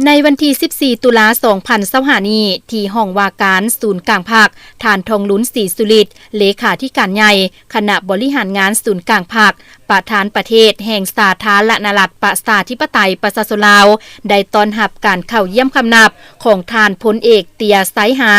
ໃນວັນທີສິບສີ່ ຕຸລາ ສອງພັນຊາວຫ້ານີ້ ທີ່ຫ້ອງວ່າການສູນກາງພັກ, ທ່ານ ທອງລຸນ ສີສຸລິດ ເລຂາທິການໃຫຍ່ຄະນະບໍລິຫານງານສູນກາງພັກ, ປະທານປະເທດແຫ່ງສາທາລະນະລັດ ປະຊາທິປະໄຕ ປະຊາຊົນລາວ ໄດ້ຕ້ອນຮັບການເຂົ້າຢ້ຽມຄຳນັບຂອງທ່ານ ພົນເອກ ເຕຍ ໄຊຫາ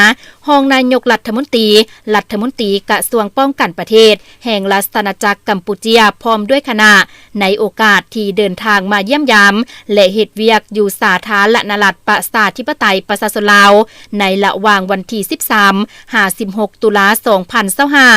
ຮອງນາຍົກລັດຖະມົນຕີ, ລັດຖະມົນຕີກະຊວງປ້ອງກັນປະເທດແຫ່ງລາຊະອານາຈັກກຳປູເຈຍ ພ້ອມດ້ວຍຄະນະ ໃນໂອກາດທີ່ເດີນທາງມາຢ້ຽມຢາມ ແລະ ເຮັດວຽກຢູ່ສາທາລະນະລັດ ປະຊາທິປະໄຕ ປະຊາຊົນລາວ ໃນລະຫວ່າງວັນທີສິບສາມ ຫາ ສິບຫົກ ຕຸລາ ສອງພັນຊາວຫ້າ.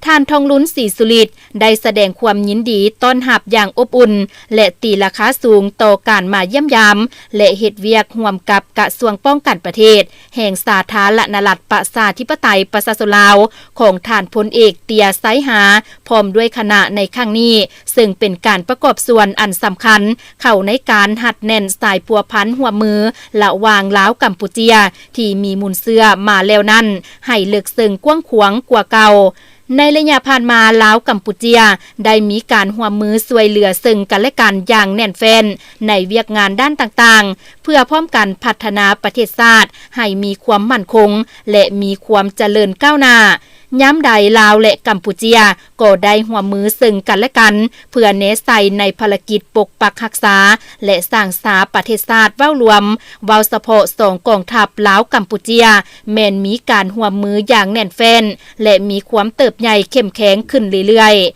ທ່ານ ທອງລຸນ ສີສຸລິດ ໄດ້ສະແດງຄວາມຍິນດີຕ້ອນຮັບຢ່າງອົບອຸ່ນ ແລະ ຕີລາຄາສູງຕໍ່ການມາຢ້ຽມຢາມ ແລະ ເຮັດວຽກຮ່ວມກັບກະຊວງປ້ອງກັນປະເທດ ແຫ່ງສາທາລະນະລັດ ປະຊາທິປະໄຕ ປະຊາຊົນລາວ ຂອງທ່ານ ພົນເອກ ເຕຍ ໄຊຫາ ພ້ອມດ້ວຍຄະນະໃນຄັ້ງນີ້, ເຊິ່ງເປັນການປະກອບສ່ວນອັນສຳຄັນເຂົ້າໃນການຮັດແໜ້ນສາຍພົວພັນຮ່ວມມືລະຫວ່າງລາວ-ກຳປູເຈຍ ທີ່ມີມູນເຊື້ອມາແລ້ວນັ້ນ ໃຫ້ເລິກເຊິ່ງກວ້າງຂວາງກວ່າເກົ່າ. ໃນໄລຍະຜ່ານມາ, ລາວ-ກຳປູເຈຍ ໄດ້ມີການຮ່ວມມືຊ່ວຍເຫຼືອເຊິ່ງກັນແລະກັນຢ່າງແໜ້ນແຟ້ນໃນວຽກງານດ້ານຕ່າງໆ ເພື່ອພ້ອມກັນພັດທະນາປະເທດຊາດໃຫ້ມີຄວາມໝັ້ນຄົງ ແລະ ມີຄວາມຈະເລີນກ້າວໜ້າ. ຍາມໃດລາວ ແລະ ກຳປູເຈຍ ກໍໄດ້ຮ່ວມມືເຊິ່ງກັນແລະກັນ ເພື່ອແນໃສ່ໃນພາລະກິດປົກປັກຮັກສາ ແລະ ສ້າງສາປະເທດຊາດເວົ້າລວມ, ເວົ້າສະເພາະສອງກອງທັບລາວ-ກຳປູເຈຍ ແມ່ນມີການຮ່ວມມືຢ່າງແໜ້ນແຟ້ນ ແລະ ມີຄວາມເຕີບໃຫຍ່ເຂັ້ມແຂງຂຶ້ນເລື້ອຍໆ.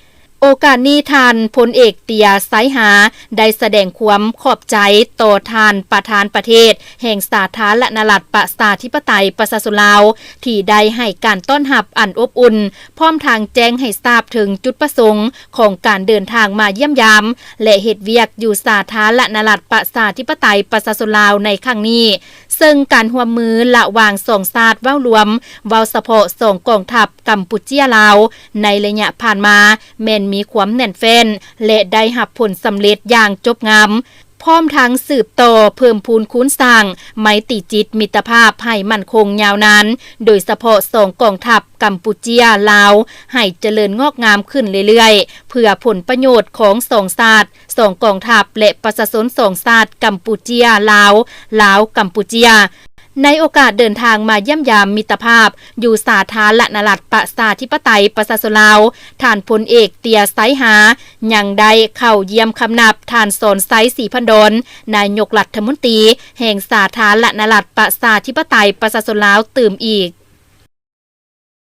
ໂອກາດນີ້ ທ່ານ ພົນເອກ ເຕຍ ໄຊຫາ ໄດ້ສະແດງຄວາມຂອບໃຈຕໍ່ທ່ານປະທານປະເທດແຫ່ງສາທາລະນະລັດ ປະຊາທິປະໄຕ ປະຊາຊົນລາວ ທີ່ໄດ້ໃຫ້ການຕ້ອນຮັບອັນອົບອຸ່ນ, ພ້ອມທັງແຈ້ງໃຫ້ຊາບເຖິງຈຸດປະສົງຂອງການເດີນທາງມາຢ້ຽມຢາມ ແລະ ເຮັດວຽກຢູ່ສາທາລະນະລັດ ປະຊາທິປະໄຕ ປະຊາຊົນລາວໃນຄັ້ງນີ້, ເຊິ່ງການຮ່ວມມືລະຫວ່າງສອງຊາດເວົ້າລວມ, ເວົ້າສະເພາະສອງກອງທັບກຳປູເຈຍ-ລາວ ໃນໄລຍະຜ່ານມາ ແມ່ນມີຄວາມແໜ້ນແຟ້ນ ແລະ ໄດ້ຮັບຜົນສຳເລັດຢ່າງຈົບງາມ, ພ້ອມທັງສືບຕໍ່ເພີ່ມພູນຄູນສ້າງໄມຕີຈິດມິດຕະພາບໃຫ້ໝັ້ນຄົງຍາວນານ, ໂດຍສະເພາະສອງກອງທັບກຳປູເຈຍ-ລາວ ໃຫ້ຈະເລີນງອກງາມຂຶ້ນເລື້ອຍໆ ເພື່ອຜົນປະໂຫຍດຂອງສອງຊາດ, ສອງກອງທັບ ແລະ ປະຊາຊົນສອງຊາດກຳປູເຈຍ-ລາວ, ລາວ-ກຳປູເຈຍ. ໃນໂອກາດເດີນທາງມາຢ້ຽມຢາມມິດຕະພາບຢູ່ສາທາລະນະລັດ ປະຊາທິປະໄຕ ປະຊາຊົນລາວ, ທ່ານ ພົນເອກ ເຕຍ ໄຊຫາ ຍັງໄດ້ເຂົ້າຢ້ຽມຄຳນັບທ່ານ ສອນໄຊ ສີພັນດອນ ນາຍົກລັດຖະມົນຕີແຫ່ງສາທາລະນະລັດ ປະຊາທິປະໄຕ ປະຊາຊົນລາວ ຕື່ມອີກ.